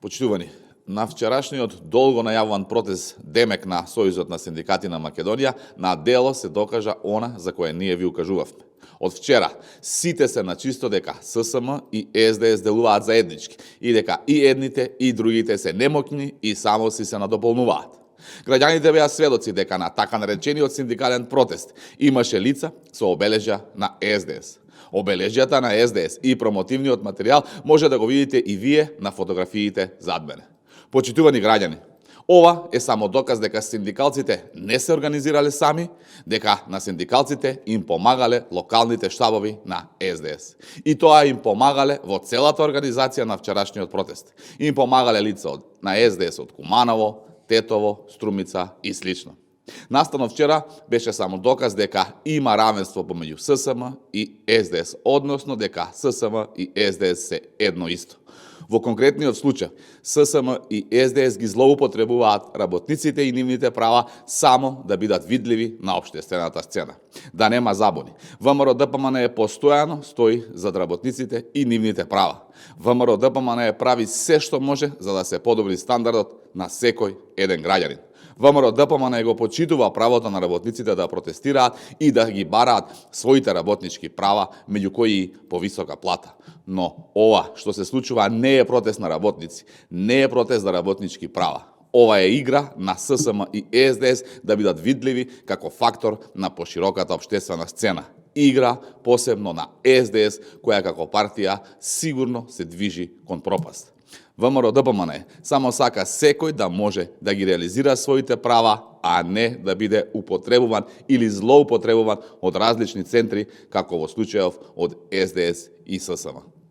Почитувани, на вчерашниот долго најавуван протест демек на Сојузот на синдикати на Македонија, на дело се докажа она за кое ние ви укажувавме. Од вчера сите се на чисто дека ССМ и СДС делуваат заеднички и дека и едните и другите се немокни и само си се надополнуваат. Граѓаните беа сведоци дека на така наречениот синдикален протест имаше лица со обележја на СДС. Обележјата на СДС и промотивниот материјал може да го видите и вие на фотографиите зад мене. Почитувани граѓани, ова е само доказ дека синдикалците не се организирале сами, дека на синдикалците им помагале локалните штабови на СДС. И тоа им помагале во целата организација на вчерашниот протест. Им помагале лица на СДС од Куманово, Тетово, Струмица и слично. Настанов вчера беше само доказ дека има равенство помеѓу ССМ и СДС, односно дека ССМ и СДС се едно исто. Во конкретниот случај, ССМ и СДС ги злоупотребуваат работниците и нивните права само да бидат видливи на општествената сцена. Да нема забуни, ВМРО-ДПМН постојано стои зад работниците и нивните права. ВМРО-ДПМН прави се што може за да се подобри стандардот на секој еден граѓанин. ВМРО-ДПМН го почитува правото на работниците да протестираат и да ги бараат своите работнички права, меѓу кои и повисока плата. Но ова што се случува не е протест на работници, не е протест за работнички права. Ова е игра на ССМ и СДС да бидат видливи како фактор на пошироката општествена сцена. Игра посебно на СДС, која како партија сигурно се движи кон пропаст. ВМРО-ДПМН само сака секој да може да ги реализира своите права, а не да биде употребуван или злоупотребуван од различни центри, како во случајов од СДС и ССМ.